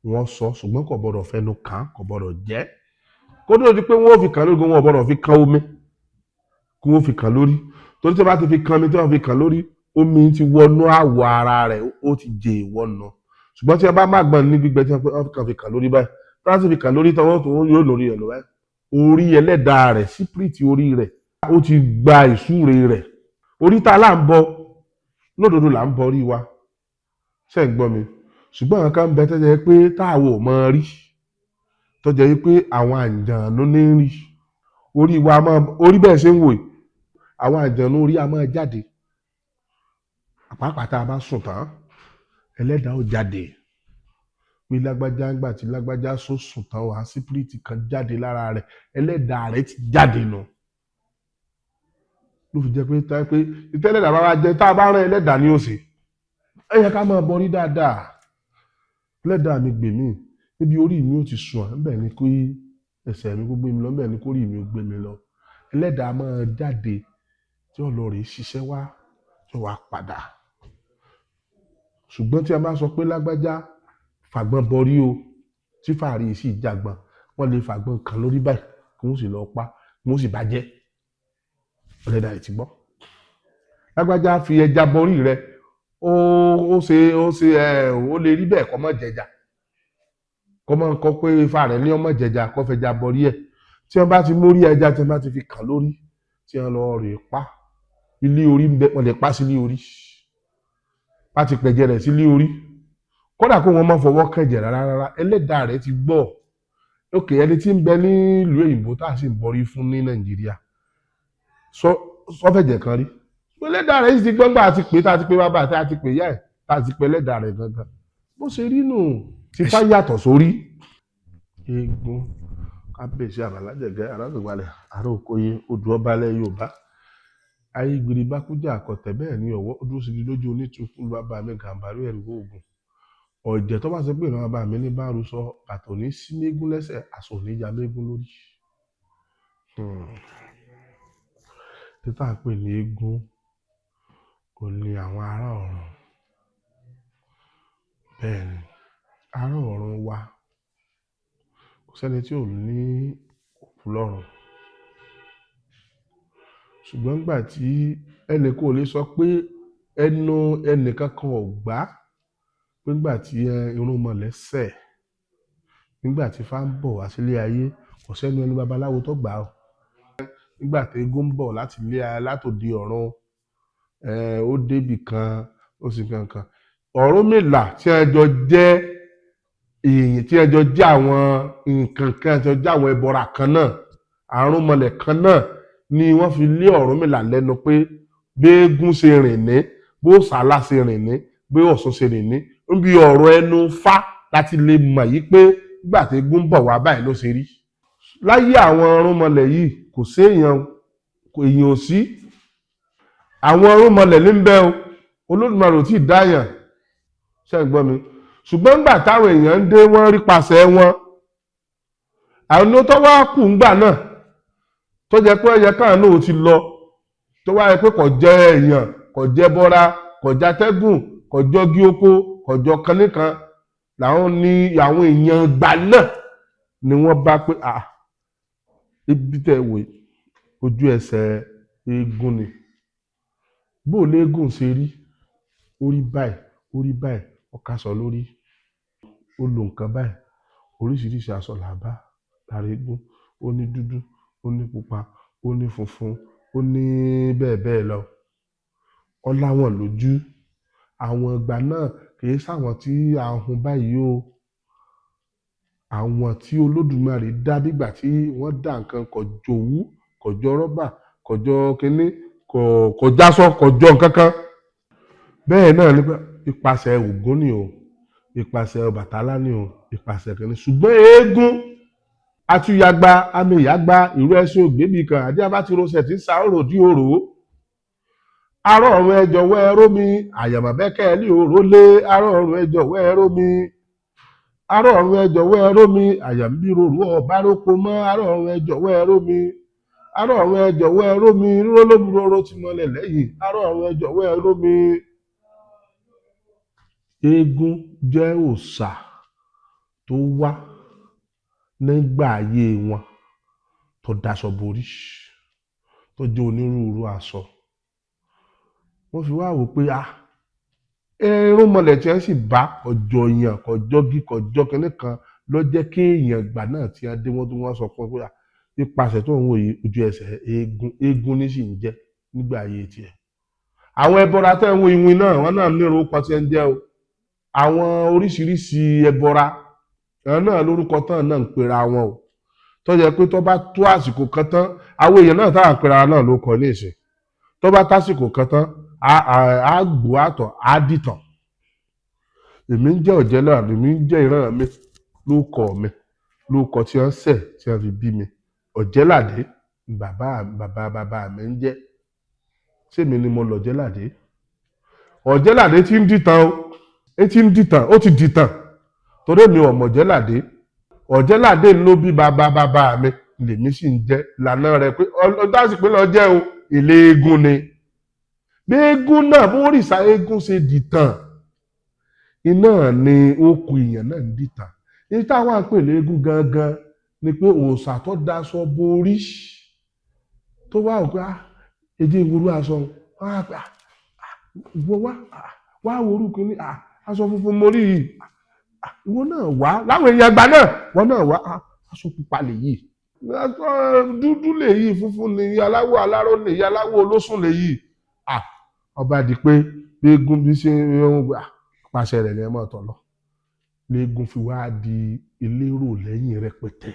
wọ́n sọ, ṣùgbọ́n kò gbọ́dọ̀ fẹnu kàn, kò gbọ́dọ̀ jẹ́. Kó tó di pé wọ́n fi kàn lórí, wọn ò gbọ́dọ̀ fi kan omi kí wọ́n fi kàn lórí. Torí tí wọ́n bá ti fi kan omi tí wọ́n fi kàn lórí, omi ti wọnú àwọ̀ ara rẹ̀, ó ti jẹ ìwọ́nà. Ṣùgbọ́n tí wọ́n bá má gbọ́n ní gbígbẹ tí wọ́n kàn fi kàn lórí báyìí, tí wọ́n sì fi kàn lórí tán, wọ́n tó yóò lórí ẹ̀ lọ báyìí. Orí ẹlẹ́dàá rẹ̀, sípírìtì orí rẹ̀, ó ti gba ìsúre rẹ̀. Orí tá a là ń bọ lódodo là ń bọ orí wa. Ṣé ń gbọ́ mi? Ṣùgbọ́n àwọn kan ń bẹ tó jẹ́ pé táwọn ò mọ rí, tó jẹ́ pé àwọn àǹjànú ní rí. Orí wa máa, orí bẹ́ẹ̀ ṣe ń wò yìí, àwọn àǹjànú orí a máa jáde. Àpáàpá tá a bá sùn tán, ẹlẹ́dàá ó jáde. Pé lágbájá ńgbà tí lágbájá sọ sùn tán, wàá sípírìtì kan jáde lára rẹ̀, ẹlẹ́dàá rẹ̀ ti jáde nù. Ló fi jẹ́ pé tá pé ìtẹ́lẹ̀dàá bá wá jẹ́ tá a bá rán ẹlẹ́dàá ní òsè. Ẹ yẹ ká máa bọrí dáadáa. Ẹlẹ́dàá mi gbè mí, níbi orí mi ò ti sùn, ńbẹ̀ ni kí ẹsẹ̀ mi kó gbé mi lọ, ńbẹ̀ ni kó rí mi ò gbé mi lọ. Ẹlẹ́dàá máa jáde tí ó lọ rèé ṣiṣẹ́ wá, tí ó wá padà. Ṣùgbọ́n tí a bá sọ pé lágbájá fàgbọ́n bọrí o, tí fàárí sì jàgbọ́n, wọ́n lè fàgbọ́n kan lórí báyìí kí wọ́n sì lọ pa, kí wọ́n sì bàjẹ́. Ẹlẹ́dàá yìí ti gbọ́. Lágbájá fi ẹja bọrí rẹ, ó ṣe ó lè rí bẹ́ẹ̀ kọ́ mọ́ jẹja. Kọ́ mọ́ kọ́ pé ifá rẹ̀ ní ọmọ jẹja kọ́ fẹja bọrí ẹ̀. Tí wọ́n bá ti mórí ẹja, tí wọ́n bá ti fi kàn lórí, tí wọ́n lọ rè pa ilé orí ń bẹ, wọ́n lè pa sílé orí. Bá ti pẹ̀jẹ̀ rẹ̀ sílé orí. Kódà kó wọn má fọwọ́ kẹ̀jẹ̀ rárá rárá, ẹlẹ́dàá rẹ̀ ti gbọ́. Òkè ẹni tí ń bẹ nílùú òyìnbó tá a sì ń bọrí fún ní Nàìjíríà. Sọ fẹ̀jẹ̀ kan rí. Ẹlẹ́dàá rẹ̀ sì ti gbọ́ngbà àti pé tá a ti pé bàbá àti àti pé ìyá ẹ̀ tá a ti pé ẹlẹ́dàá rẹ̀ gangan. Bó ṣe rí nù tí fá yàtọ̀ sórí. Eégún kábíyèsí àbálájẹgẹ arágbèbalẹ̀ ará òkòyè odò ọbalẹ̀ Yorùbá. Ayégbèrè bákújà àkọtẹ bẹ́ẹ̀ ni ọwọ́ dúró síbi lójú onítùkú bàbá mi Gàmbàrí ẹ̀rù oògùn. Ọ̀jẹ̀ tó bá ṣe pé ìran bàbá mi ní bá rú sọ, bàtà ò ní sí mégún lẹ́sẹ̀, aṣọ ò ní ya mégún lórí. Tí tá à ń pè ní eégún kò ní àwọn ará ọ̀run. Bẹ́ẹ̀ ni, ará ọ̀run wa kò sẹ́ni tí ò ní òkú lọ́run. Ṣùgbọ́n nígbà tí ẹnì kan ò lè sọ pé ẹnu ẹnì kankan ò gbà pé nígbà tí irúnmọlẹ̀ ṣẹ̀, nígbà tí ifá ń bọ̀ wá sílé ayé, kò sẹ́nu ẹni babaláwo tó gbà ó. Nígbà tí eégún ń bọ̀ láti ilé látòdì ọ̀run, ó débì kan, ó sì kankan. Ọ̀rúnmìlà tí ẹ jọ jẹ́ èèyàn, tí ẹ jọ jẹ́ àwọn nǹkan kan, tí ẹ jọ jẹ́ àwọn ẹbọra kan náà, àrúnmọlẹ̀ kan náà ni wọ́n fi lé Ọ̀rúnmìlà lẹ́nu pé béégún ṣe rìn ní, bó sàlá ṣe rìn ní, bí Ọ̀ṣun ṣe rìn ní. Níbi ọ̀rọ̀ ẹnu fá láti lè mọ̀ yí pé nígbà tí eégún ń bọ̀ wá báyìí ló ṣe rí. Láyé àwọn irúnmọlẹ̀ yìí kò séèyàn, èèyàn ò sí. Àwọn irúnmọlẹ̀ ní ń bẹ o, Olódùmarè ò tí ì dáyàn. Ṣé ẹ̀ ń gbọ́ mi? Ṣùgbọ́n nígbà táwọn èèyàn ń dé, wọ́n rí pasẹ̀ wọn. Àwọn tó wá kù ńgbà náà tó jẹ́ pé ẹyẹ káà náà ó ti lọ, tó wá yẹ pé kò jẹ́ èèyàn, kò jẹ́ bọ́ra, kò jatẹ́gùn, kò jọ gí oko, kò jọ kanníkan, làwọn ní àwọn èèyàn gbà náà ni wọ́n bá pé à ibi tẹ́ wò ojú ẹsẹ̀ eégún ni. Bó léégún ṣe rí, ó rí báyìí, ó rí báyìí, ó kaṣọ lórí, ó lo nǹkan báyìí, oríṣiríṣi aṣọ là bá lára eégún, ó ní dúdú, ó ní pupa, ó ní funfun, ó ní bẹ́ẹ̀ bẹ́ẹ̀ lọ. Ó láwọn lójú. Àwọn ìgbà náà kì í ṣàwọn tí a hun báyìí o. Àwọn tí Olódùmarè dá bígbà tí wọ́n dá nǹkan kò jòwú, Kò jọ rọ́bà, kò jọ kínní, kò jásọ, kò jọ nǹkan kan. Bẹ́ẹ̀ náà ni pé ipasẹ̀ Ògún ni o, ipasẹ̀ Ọbàtálá ni o, ipasẹ̀ kínní. Ṣùgbọ́n eégún atúyagba amìyàgbá ìrú ẹṣin ògbébì kan àdé abátírọsẹ̀ tí ń sa òrò dí òrò arọ ọ̀run ẹ jọ̀wọ́ ẹ ró mi, àyàmọ̀bẹ́kẹ́ ní òró lé. Arọ ọ̀run ẹ jọ̀wọ́ ẹ ró mi, arọ ọ̀run ẹ jọ̀wọ́ ẹ ró mi, àyàmbíròrò ọ̀bá róko mọ́. Arọ ọ̀run ẹ jọ̀wọ́ ẹ ró mi, arọ ọ̀run ẹ jọ̀wọ́ ẹ ró mi, ríró lóburoro ti mọlẹ̀ lẹ́yìn. Arọ ọ̀run ẹ jọ̀wọ́ ẹ ró mi. Eégún jẹ́ òòṣà tó wá nígbà ayé wọn, tó daṣọ borí, tó jẹ́ onírúurú aṣọ. Wọ́n fi wá wò pé irúnmọlẹ̀ tí wọ́n sì bá ọjọ́ èèyàn kọjọ́ gí kọjọ́ kínní kan ló jẹ́ kí èèyàn gbà náà tí wọ́n dé, wọ́n tó wọ́n sọ fún un pé ipasẹ̀ tó ń wò yìí, ojú ẹsẹ̀ eégún, eégún ní sì ń jẹ́ nígbà ayé tiẹ̀. Àwọn ẹbọra tẹ́ ń wo ìwìn náà, wọ́n náà ní orúkọ tí ń jẹ́ o. Àwọn oríṣiríṣi ẹbọra àwọn náà lórúkọ tán náà ń pera wọn o, tó jẹ́ pé tó bá tó àsìkò kan tán, àwọn èèyàn náà táwọn pera náà ló kọ ní ìsìn, tó bá tásìkò kan tán, á gbó àtọ̀ á dìtàn. Èmi ń jẹ́ ọ̀jẹ́ náà, èmi ń jẹ́ ìran mi lórúkọ mi, lórúkọ tí wọ́n ṣẹ̀ tí wọ́n fi bí mi. Ọ̀jẹ́ládé bàbá bàbá bàbá mi ń jẹ́. Sèmi ni mo lọ̀jẹ́ládé. Ọ̀jẹ́ládé ti ń dìtàn o, é ti ń dìtàn, ó ti dìtàn, torí mi ò mọ̀ Ọ̀jẹ́ládé. Ọ̀jẹ́ládé ló bí bàbá bàbá mi, lèmi sì ń jẹ́ ìlànà rẹ̀ pé ọjọ́ àsìkò lọ jẹ́ o, èlé eégún ni. Bí eégún náà bó rìsà eégún ṣe dìtàn, iná ni ó ku èèyàn náà ń dìtàn. Èyí táwọn à ń pè léégún gangan ni pé òòṣà tó daṣọ borí, tó wá òkú èdè ìwúrú aṣọ ìwọ wá wá wòrú kìíní, aṣọ funfun mo rí yìí, ìwọ náà wá láwọn èèyàn àgbà náà, wọn náà wá aṣọ pupa lèyí, aṣọ dúdú lèyí, funfun lèyí, aláwọ̀ aláró lèyí, aláwọ̀ olóṣùn lèyí. Ọba di pé eégún bí ṣe ń pàṣẹ rẹ̀ ni ẹ máa tọ̀ lọ. Léegun fi wá di elérò lẹ́yìn rẹpẹtẹ.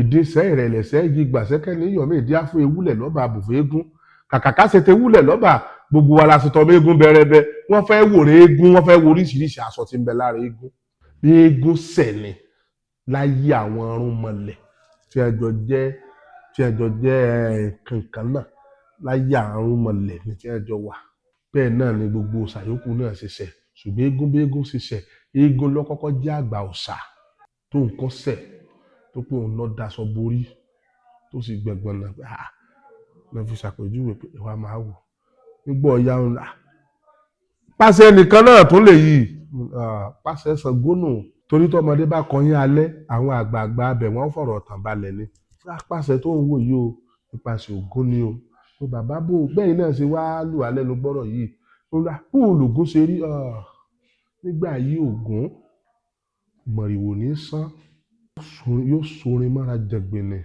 Ìdínsẹ́ ìrẹ̀lẹ̀sẹ́ yìí gbàsẹ́kẹ́ ní yọ̀mí ìdí àfọ ewúlẹ̀ lọ́ba àbùfẹ́ eégún. Kàkàká ṣe te wúlẹ̀ lọ́ba, gbogbo wa la ṣe tọ́ eégún bẹ̀rẹ̀bẹ̀. Wọ́n fẹ́ wòrè eégún, wọ́n fẹ́ wo oríṣiríṣi aṣọ tí ń bẹ lára eégún. Bí eégún sẹ̀ ni láyé àwọn irúnmọlẹ̀ tí ẹ jọ jẹ́ kankan náà, láyé àwọn irúnmọlẹ̀ ni tí ẹ jọ wà. Bẹ́ẹ̀ náà ni gbogbo òòṣà yòókù náà ṣe ṣẹ̀. Ṣùgbọ́n eégún bí eégún ṣe ṣẹ̀, eégún ló kọ́kọ́ jẹ́ àgbà òòṣà tó nǹkan ṣẹ̀, tó pé òun lọ daṣọ borí, tó sì gbẹ̀gbọ̀n náà pé lọ́ fi ṣàpèjúwe pé ìwà máa wò nígbà ọ̀ya òun pàṣẹ nìkan náà tó lè yí pàṣẹ Ṣàngó nù, torí tọmọdé bá kọyín alẹ́, àwọn àgbààgbà abẹ wọn fọ̀rọ̀ tàn balẹ̀ ni. Pàṣẹ tó ń wò yìí o, ìpàṣẹ Ògún ni o. Tó bàbá bò bẹ́ẹ̀ náà ṣe wá lù alẹ́ ló gbọ́rọ̀ yìí, bó olùgún ṣe rí nígbà yìí, Ògún mọ̀rìwò ní sán yóò sorin mọ́ra jẹ̀gbìnì.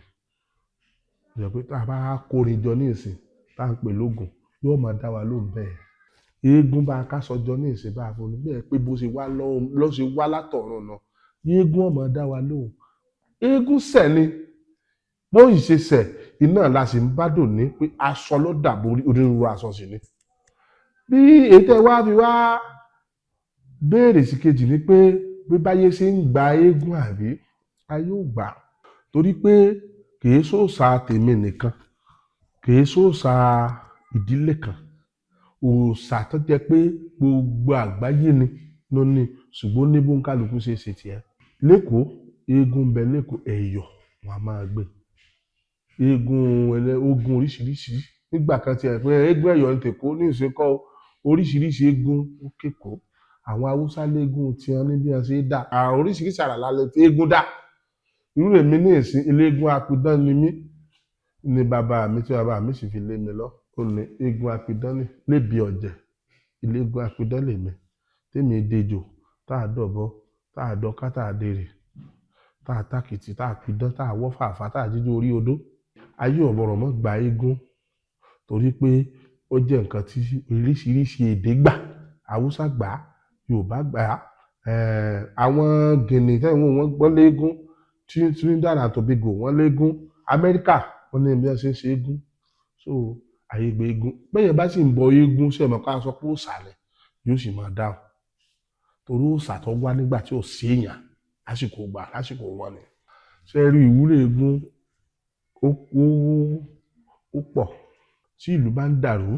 Jẹ́ pé tá a bá kórin jọ ní ìsìn tá à ń pè lógun, yóò máa dá wa lóhùn bẹ́ẹ̀. Eégún bá a kásọ jọ ní ìsìn bá a fún un bẹ́ẹ̀ pé bó ṣe wá lọ́ ṣe wá látọ̀run náà, eégún ó máa dá wa lóhùn. Eégún sẹ̀ ni bó sì ṣe sẹ̀, iná la sì ń bá dùn ní pé aṣọ ló dàbò, onírúurú aṣọ sì ni. Bí ètò wa fi wá béèrè sí kejì ni pé bí báyé ṣe ń gba eégún àbí ayé ò gbà, torí pé kìí sòòṣà tèmi nìkan, kìí sòòṣà ìdílé kan, òòṣà tó jẹ́ pé gbogbo àgbáyé ni ló ní, ṣùgbọ́n ní bóńkálukú ṣe ṣe tiẹ̀. Lẹ́kọ̀ọ́ eégún ń bẹ lẹ́kọ̀ọ́, ẹ̀yọ̀ wọn a máa gbé eégún ogun oríṣiríṣi. Nígbà kan tiẹ̀ pé eégún ẹ̀yọ̀ ń tèkó ní ìṣekọ́, oríṣiríṣi eégún ó kékòó. Àwọn Haúsá léégún tí wọn ní bí wọn ṣe dá oríṣiríṣi àrà lálẹ́ tí eégún dá. Irú èmi ní ìsìn eléégún apidán ni mí, ni bàbá mi tí bàbá mi sì fi lé mi lọ. Ó ní eégún apidán ní lébi ọ̀jẹ̀, eléégún apidán lèmi tèmi dejò tá a dọ̀bọ tá a dọ̀ká tá a dèrè tá a tákìtì tá a pidán tá a wọ́ fàáfàá tá a jíjó orí odó. Ayé ọ̀bọ̀rọ̀ mọ́ gba eégún torí pé ó jẹ́ nǹkan tí oríṣiríṣi èdè gbà. Haúsá gbà, Yorùbá gbà, àwọn Gìnì tẹ́wọ̀n wọn gbọ́ léégún, Trinidad and Tobago wọ́n léégún, Amẹ́ríkà Wọ́n ní bí wọ́n ṣe ń ṣe eégún. So àyè gbé eégún bẹ́ẹ̀ yẹn bá sì ń bọ eégún, ṣe mọ̀ ká sọ pé òòṣà ni, yóò sì máa dáhùn, torí òòṣà tó wá nígbà tí ò sí èèyàn lásìkò gbà lásìkò wọn ni. Ṣe rí ìwúlò eégún ó pọ̀. Tí ìlú bá ń dàrú,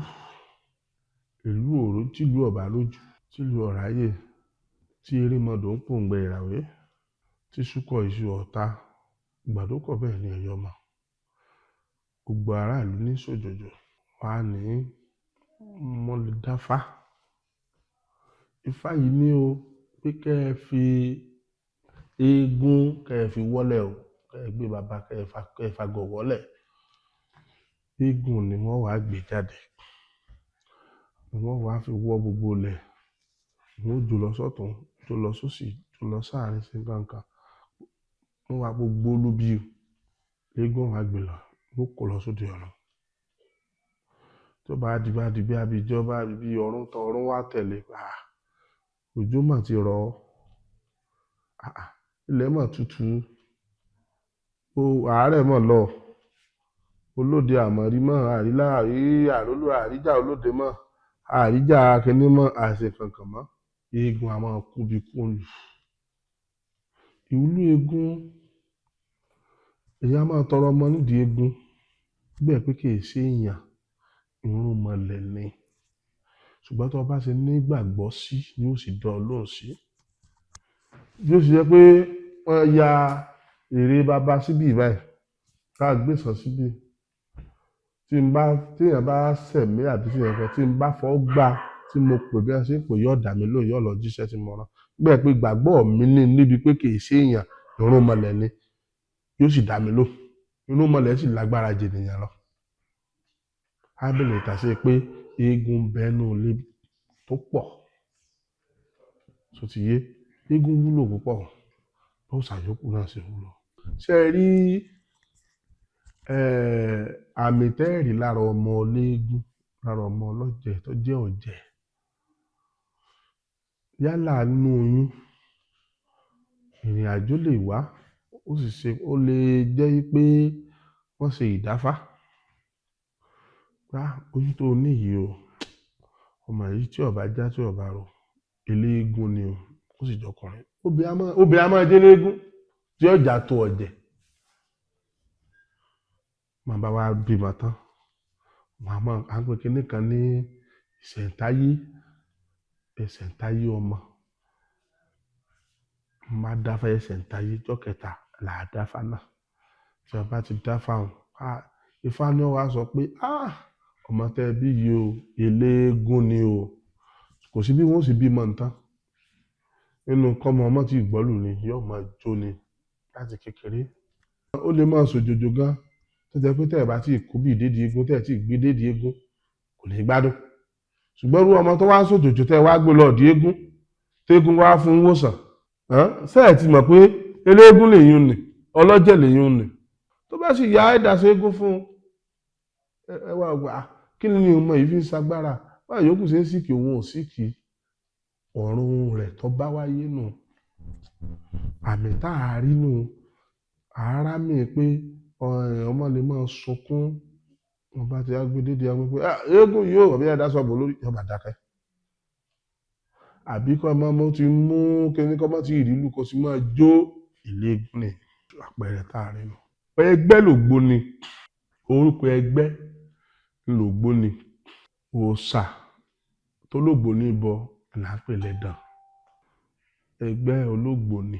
ìlú òró, tìlú ọ̀bà lójú, tìlú ọ̀ráyè, tí erémọdò ń pòǹgbẹ ìràwé, tí súkọ̀ iṣu ọ̀tá gbàdókọ̀, bẹ́ẹ̀ ni ẹ̀yọ́ mọ̀ gbogbo aráàlú ní sòjòjò wà ní wọ́n lè dáfá. Ifá yìí ní o pé kẹ́ ẹ fi eégún, kẹ́ ẹ fi wọ́lẹ̀ o, kẹ́ ẹ gbé bàbá, kẹ́ ẹ fagọ̀ wọ́lẹ̀. Eégún ni wọ́n wàá gbé jáde, wọ́n wàá fi wọ́ gbogbo ilẹ̀, wọ́n jò lọ sọ́tún, jò lọ sósì, jò lọ sáàrin sí kankan, wọ́n wá gbogbo olúbi eégún wàá gbé lọ, wọ́n kó lọ sóde ọ̀run. Tó bá di bá di bí abijọ́ bá bí ọ̀run tán, ọ̀run wá tẹ̀lé, òjò mà ti rọ̀, ilẹ̀ mà tutù, àárẹ̀ mọ̀ lọ, olóde àmọ̀rí mọ̀, àrílá àrólú àríjà olóde mọ̀, àríjà kínní mọ̀, àṣẹ kankan mọ́. Eégún a máa kú bí kú lù. Ìwúlò eégún, èyí a máa tọrọ ọmọ nídìí eégún bẹ́ẹ̀ pé kì í ṣe èèyàn, irúnmọlẹ̀ ni. Ṣùgbọ́n tó o bá ṣe nígbàgbọ́ sí ni ó sì dán ọ lóhùn sí. Bí ó ṣe jẹ́ pé wọ́n ya ère bàbá síbí báyìí, ká gbèsàn síbí, tí n bá téèyàn bá sẹ̀mí àbí tí èèyàn kan tí n bá fọ́ gbà tí mo pè bí wọ́n ṣe ń pè, yóò dà mí lóhùn, yóò lọ jíṣẹ́ tí mo rán. Bẹ́ẹ̀ pé ìgbàgbọ́ mi ní níbi pé kì í ṣe èèyàn, irúnmọlẹ̀ ni, yóò sì dà mí lóhùn. Irúnmọlẹ̀ sì lágbára jù ènìyàn lọ. Á bẹ̀rẹ̀ ìtàsé pé eégún bẹnu ilé tó pọ̀ tó ti yé. Eégún wúlò púpọ̀, bó ṣàyókù náà ṣe wúlò. Ṣé ẹ rí àmì tẹ́ẹ̀rí lára ọmọ eléégún, lára ọmọ ọlọ́jẹ̀ tó jẹ́ ọ̀jẹ̀, yálà nínú oyún, ìrìn àjò lè wá, ó sì ṣe ó lè jẹ́ pé wọ́n ṣe ìdáfá. Rá oyún tó ní yìí o, ọmọ yìí tí ó bá já tí ó bá rò, eléégún ni o, ó sì jọkùnrin. Obìnrin a máa jẹ́ eléégún tí ọjà tó ọ̀jẹ̀. Màá bá wa bímọ tán, wọ́n á máa à ń pè kinní kan ní ìṣẹ̀ǹtáyé, ìṣẹ̀ǹtáyé ọmọ. Má dáfá ìṣẹ̀ǹtáyé, ọjọ́ kẹta là á dáfá náà. Tí a bá ti dáfá òun, Ifá ni ó wá sọ pé ọmọ tẹ́ bí yìí o, eléégún ni o. Kò sí bí wọ́n ó sì bímọ nǹkan. Nínú kọ́mọ ọmọ tí ìgbọ́lù ni, yóò máa jó ni láti kékeré. Ó lè máa sòjòjò gan, tó jẹ́ pé tẹ́ ẹ̀ bá tí kú bí ìdédìí eégún, tẹ́ ẹ̀ tí gbé dédìí eégún, kò ní gbádùn. Ṣùgbọ́n irú ọmọ tó wá sòjòjò tẹ́ ẹ wá gbé lọ ọ̀dí eégún, tẹ́gún wá fún wòsàn, ṣé ẹ̀ ti mọ̀ pé eléégún lèyún ni, ọlọ́jẹ̀ lèyún ni. Tó bá sì yá ẹ̀dá ṣe eégún fún un, ẹ wá gbà kí ni ọmọ yìí fi ń ṣagbára, báyìí yòókù ṣe ń sìkì, òun ò sìkì. Ọ̀run rẹ̀ tó bá wáyé nù, àmì tá a rí nù, àárá mi pé ọmọ lè máa sunkún. Wọn bá ti gbé dédé àwọn pé eégún yóò wọ̀ bí ẹ̀dá sọ̀bù lórí, yóò bá dákẹ́. Àbí kọ́ ọmọ mo ti mú kíní kọ́ mọ́ ti ìrìlù kó sì máa jó, eléégún ni àpẹẹrẹ tá a rí nù. Ẹgbẹ́ lògbóni, orúkọ ẹgbẹ́ lògbóni, òòṣà tó lògbóni bọ là ń pè lẹ́dàn. Ẹgbẹ́ ológbòni,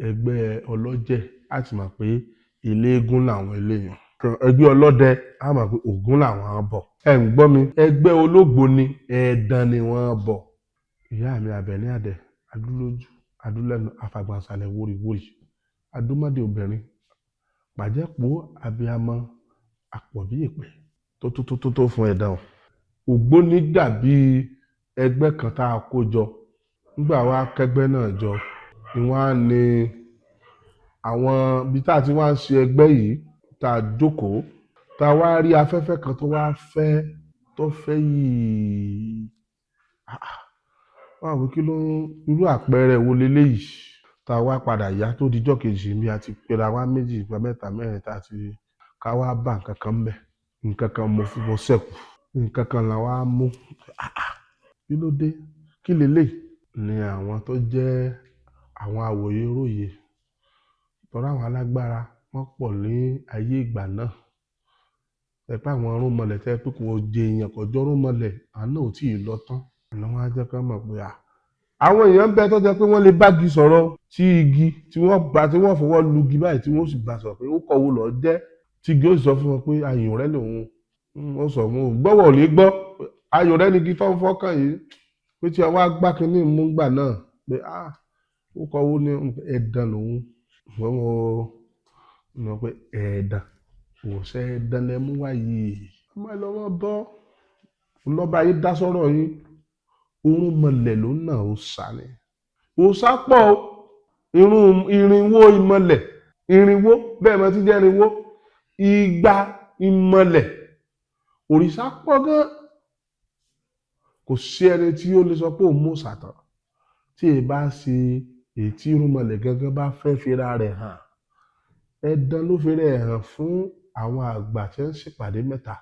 ẹgbẹ́ ọlọ́jẹ̀, á ti mọ̀ pé eléégún làwọn eléyàn. Ẹgbẹ́ ọlọ́dẹ, á mọ̀ pé Ògún làwọn bọ̀. Ẹ ń gbọ́ mi, ẹgbẹ́ ológbòni, ẹ̀dàn ni wọ́n bọ̀. Ìyá mi Àbẹ̀ní Àdẹ, adúlójú, adúlẹ́nu, afàgbàǹsàlẹ̀ wórìwórì, adúmọ̀dé obìnrin, pàjẹ́pọ̀ abiyamọ, àpọ̀bí èpè tó tó tó tó fún ẹ̀dàn o. Ògbóni dàbí ẹgbẹ́ kan tá a kó jọ. Nígbà wá kẹ́gbẹ́ náà jọ, ni wọ́n á ní àwọn ibi tá a ti wá ń ṣe ẹgbẹ́ yìí, tá a jókòó, tá a wá rí afẹ́fẹ́ kan tó wá fẹ́, tó fẹ́ yìí. Wọ́n á wí kí ló ń irú àpẹẹrẹ wo leléyìí? Tá a wá padà yá tó dijọ́ kejì bí a ti pera wá méjì ìgbà mẹ́ta mẹ́rin tá a ti ká wá bá nǹkan kan ń bẹ̀. Nǹkan kan mo fi mo sẹ́kù. Nǹkan kan là wá mú. Kí ló dé? Kí leléyìí? Ni àwọn tó jẹ́ àwọn awòye róye. Torí àwọn alágbára wọ́n pọ̀ ní ayé ìgbà náà. Ẹ pé àwọn irúnmọlẹ̀ tẹ́ pé kò jẹ èèyàn kò jọ irúnmọlẹ̀, àwọn náà ò tí ì lọ tán. Àná wọn á jẹ́ ká mọ̀ pé à. Àwọn èèyàn ń bẹ tó jẹ́ pé wọ́n lè bági sọ̀rọ̀ tí igi tí wọ́n bá tí wọ́n fọwọ́ lu igi báyìí tí wọ́n sì bá sọ̀rọ̀ pé ó kọ̀ wo lọ jẹ́. Tí igi ó sì sọ fún wọn pé ayùn rẹ lòun. Ó sọ fún wọn gbọ́wọ́ ò ní gbọ́. Ayùn rẹ ni igi tó ń fọ́kàn yìí. Pé tí wọ́n á gbá kinní mú gbà náà pé à ó kọ̀ wo ni ẹ̀dàn lòun. Wọ́n mọ̀ pé ẹ̀dàn kò ṣe ẹ̀dàn lẹ mú wá yìí. Ọmọ ẹ lọ́wọ́ bọ́. Lọ́ba yìí dá sọ́rọ̀ yín. Irúnmọlẹ̀ ló nà ó sá ni. Òòṣà pọ̀ o. Irun irinwó ìmọlẹ̀. Irinwó bẹ́ẹ̀ mọ ti jẹ́ irinwó. Igba ìmọlẹ̀. Òrìṣà pọ̀ gan. Kò sí ẹni tí ó lè sọ pé òun mú sàtàn. Tí èyí bá ṣe èyí tí irúnmọlẹ̀ gangan bá fẹ́ fira rẹ̀ hàn. Ẹ̀dàn ló fi rẹ̀ hàn fún àwọn àgbà tí ń ṣèpàdé mẹ́ta.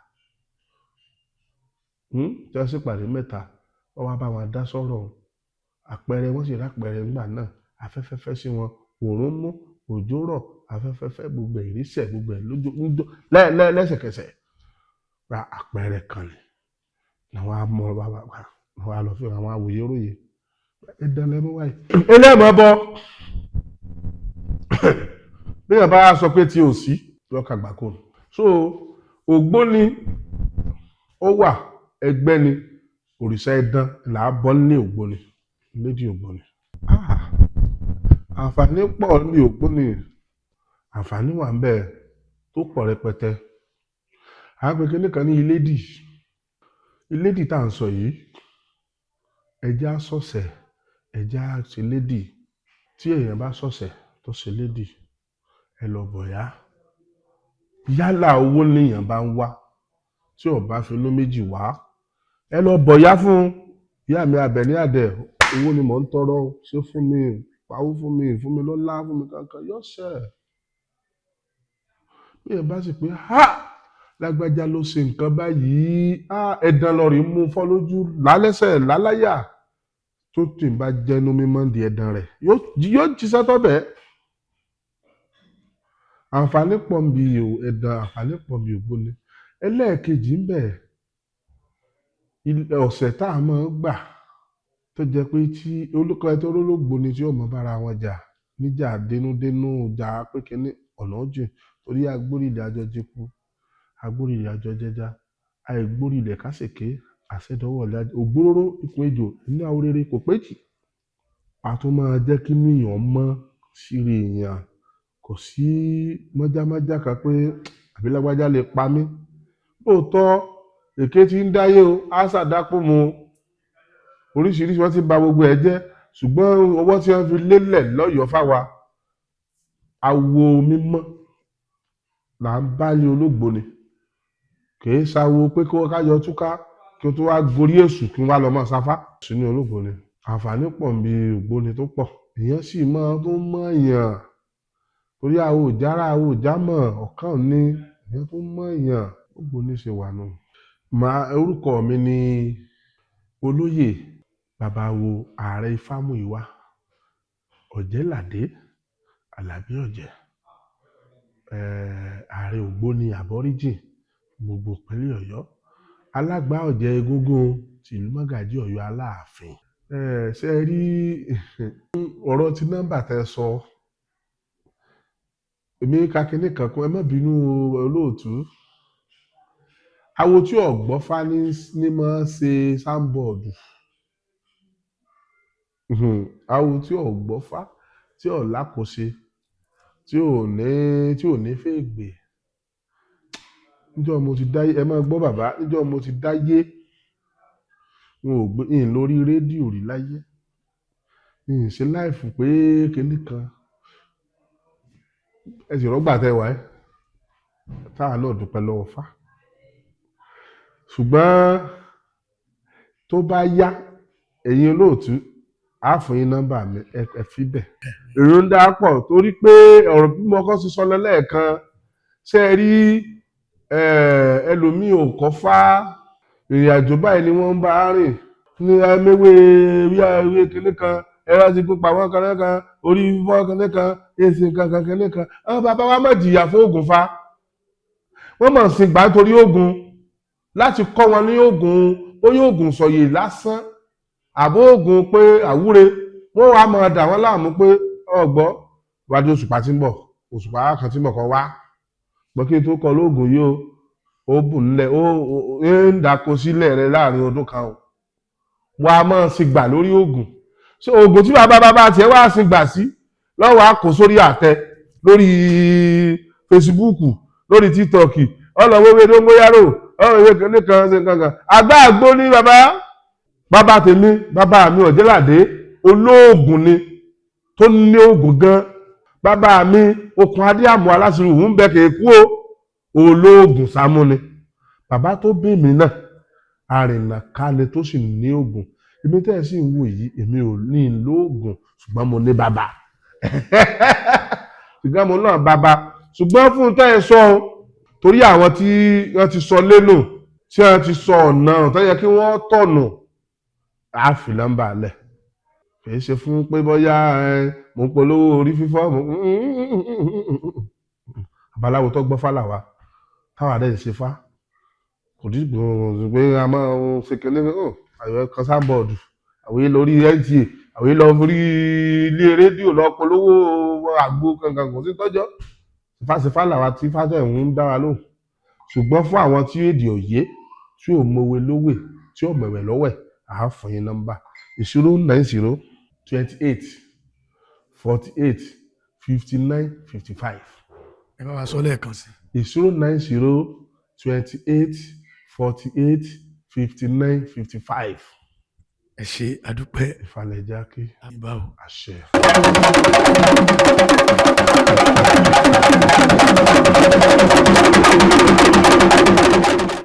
Tí wọ́n ṣèpàdé mẹ́ta. Wọ́n wá bá wọn dá sọ́rọ̀ o. Àpẹẹrẹ wọ́n sì rápẹẹrẹ ńgbà náà. Afẹ́fẹ́ fẹ́ sí wọn, òòrùn mú, òjò rọ̀, afẹ́fẹ́ fẹ́ gbogbo ìrísẹ̀ gbogbo ẹ̀ lójú lẹ́sẹ̀kẹsẹ̀. Ra àpẹẹrẹ kan ni. Làwọn á mọ bàbá wa, àwọn á lọ fi àwọn awòye róye. Ẹ̀dàn lẹ mú wáyé. Ẹlẹ́mọ̀ bọ. Bí èèyàn bá sọ pé tí ò sí, lọ́kà gbàkó. So ògbóni ó wà, ẹgbẹ́ ni, òrìṣà ẹ̀dàn là á bọ́ ní ògbóni, lédi ògbóni. Àǹfààní pọ̀ ní ògbóni. Àǹfààní wà ń bẹ tó pọ̀ rẹpẹtẹ. À ń pe kinní kan ní ilédì. Ilédì tá à ń sọ yìí, ẹja sọ̀sẹ̀, ẹja ṣe lédì. Tí èèyàn bá sọ̀sẹ̀ tó ṣe lédì, ẹ lọ bọ̀yá. Yálà owó lèèyàn bá ń wá tí ò bá fi inú méjì wá. Ẹ lọ bọ̀yá fún un. Ìyá mi Àbẹ̀ní Àdẹ̀, owó ni mò ń tọrọ, ṣé fún mi, pawó fún mi lọ́lá, fún mi kankan, yóò ṣẹ. Bí èèyàn bá sì pé ha! Lágbájá ló ṣe nǹkan báyìí, á ẹ̀dàn lọ rí mú fọ́ lójú, lálẹ́sẹ̀, láláyà. Tó tì bá jẹ́nu mímọ́ di ẹ̀dàn rẹ̀, yóò jíṣẹ́ tọ́ bẹ́ẹ̀. Àǹfààní pọ̀ ń bi ẹ̀dàn, àǹfààní pọ̀ ń bi ògbóni. Ẹlẹ́ẹ̀kejì ń bẹ, ọ̀sẹ̀ tá a máa ń gbà tó jẹ́ pé tí olùkọ́ ẹ tó rólógbóni tí ó mọ bára wọn jà níjà dénúdénú jà pé kíní ọ̀nà jìn torí agbórílẹ̀ àjọ jẹku, agbórílẹ̀ àjọ jẹja, àìgbórílẹ̀ kásèké, àṣẹdọwọ́ ògbóróró ikùn ejò inú ahórere kò pé jì. A tún máa jẹ́ kí inú èèyàn mọ́ síre èèyàn. Kò sí mọ́jámọ́já kan pé àbí lágbájá lè pa mí. Lóòótọ́ èké tí ń dáyé o, á ṣàdápò mu oríṣiríṣi wọ́n ti ba gbogbo ẹ̀ jẹ́ ṣùgbọ́n ọwọ́ tí wọ́n fi lélẹ̀ lọ́yọ̀ọ́ fáwa awo mímọ́ là ń bá ní olóògbóni. Kì í ṣawo pé kí wọ́n ká yọ túká kí wọ́n tó wá gorí èṣù kí wọ́n wá lọ mọ́ sáfá. Sínú olóògbóni àǹfààní pọ̀ ń bi ògbóni tó pọ̀. Èèyàn sì máa tó mọ̀ èèyàn torí àwọn òjára àwọn òjámọ̀ ọ̀kan ní èèyàn tó mọ̀ èèyàn ògbóni ṣe wà nù. Màá orúkọ mi ni olóyè babawo ààrẹ Ifámúyìwá Ọ̀jẹ́ládé Àlàbí Ọ̀jẹ̀, ààrẹ ògbóni àbọ́ríjì gbogbo ìpínlẹ̀ Ọ̀yọ́, alágbá ọ̀jẹ̀ egúngún tìlú Mọ́gàjí Ọ̀yọ́ Aláàfin. Ṣe rí ọ̀rọ̀ tí nọ́mbà tẹ sọ, èmi ka kinní kan kún, ẹ má bínú olóòtú. Awo tí ọ̀gbọ́fá ní máa ń ṣe sáńbọ̀dù. Awo tí ọ̀gbọ́fá tí ò lákòóṣe tí ò ní fègbè. Níjọ́ mo ti dáyé, ẹ máa gbọ́ bàbá, níjọ́ mo ti dáyé, n ò gbé n lórí rédíò rí láyé. N ṣe láìfù pé kinní kan. Ẹ sì rọ́gbà tẹ wá ẹ́. Táwa náà dúpẹ́ lọ́wọ́ Ifá. Ṣùgbọ́n tó bá yá, ẹ̀yin olóòtú, Á fún yín nọ́mbà mi, ẹ fi bẹ̀. Èrò ń dá pọ̀ torí pé ọ̀rọ̀ bí mo kọ́ sí sọ lọ lẹ́ẹ̀kan, ṣé ẹ rí, ẹlòmíì ò kọ́ fá ìrìn àjò báyìí ni wọ́n ń bá rìn ní ẹmẹwé wíwá kinní kan, ẹ wá sí pípa wọn kan kan, orí fífọ́ kinní kan, èsì kankan kinní kan. Àwọn bàbá wa má jìyà fún oògùn fa, wọ́n mọ̀ sí gbà torí oògùn láti kọ́ wọn ní oògùn, bóyá oògùn sọ̀yè lásán àbó oògùn pé àwúre, wọ́n wàá máa dà wọ́n láàmú pé ọ̀gbọ́ wájú òṣùpá tí ń bọ̀, òṣùpá kan tí ń bọ̀ kan wá gbọ́ kí n tó kọ lóògùn yìí o, ó bù nílẹ̀, ó ń dàkó sílẹ̀ rẹ láàrin ọdún kan o, wàá máa sì gbà lórí oògùn. Ṣé oògùn tí bàbá bàbá tiẹ̀ wá sì gbà sí lọ́wọ́ á kó sórí àtẹ lórí fesibúùkù, lórí títọ́ọ̀kì, ọlọ́wọ́ ewé dóngóyárò, ọlọ́wọ́ ewé kìnìún kan ṣe kankan àgbà àgbo ní bàbá bàbá tèmi. Bàbá mi Ọ̀jẹ́ládé olóògùn ni tó ní oògùn gan. Bàbá mi Okùn Adé àmọ́ aláṣírù ń bẹ kéèkú o, olóògùn sámú ni bàbá tó bí mi náà, arìnàkálẹ̀ tó sì ní oògùn. Èmi tẹ́ ẹ sì ń wò yìí, èmi ò ní lóògùn, ṣùgbọ́n mo ní bàbá, ṣùgbọ́n mo náà bàbá. Ṣùgbọ́n fún tẹ́ ẹ sọ ọ́, torí àwọn tí wọ́n ti sọ lẹ́nu, tí wọ́n ti sọ ọ̀nà tó yẹ kí wọ́n tọ̀nù, á fi nọ́mbà lẹ̀. Kì í ṣe fún pé bóyá mò ń polówó orí fífọ́ mò ń babaláwo tó gbọ́ fálà wa táwa dẹ̀ ń ṣe fá, kò dí pé a máa ń ṣe kínní àwọn kan sábọ̀ọ̀dù, àwọn yìí lórí NTA, àwọn yìí lọ rí ilé rédíò lọ polówó àgbo kankan, kò sí tọ́jọ́ fáṣefá làwa tí fáṣọ ń dá wa lóhùn. Ṣùgbọ́n fún àwọn tí èdè òye, tí ò mọ̀wé lówè, tí ò mọ̀wẹ̀ lọ́wẹ̀, à á fún yín nọ́mbà 09028485955.
Ẹ bá wa sọ lẹ́ẹ̀kan sí.
09028485955.
Ẹ ṣe, àdúpẹ́.
Ìfàlẹ̀ jákè.
Ìbáwò.
Àṣẹ.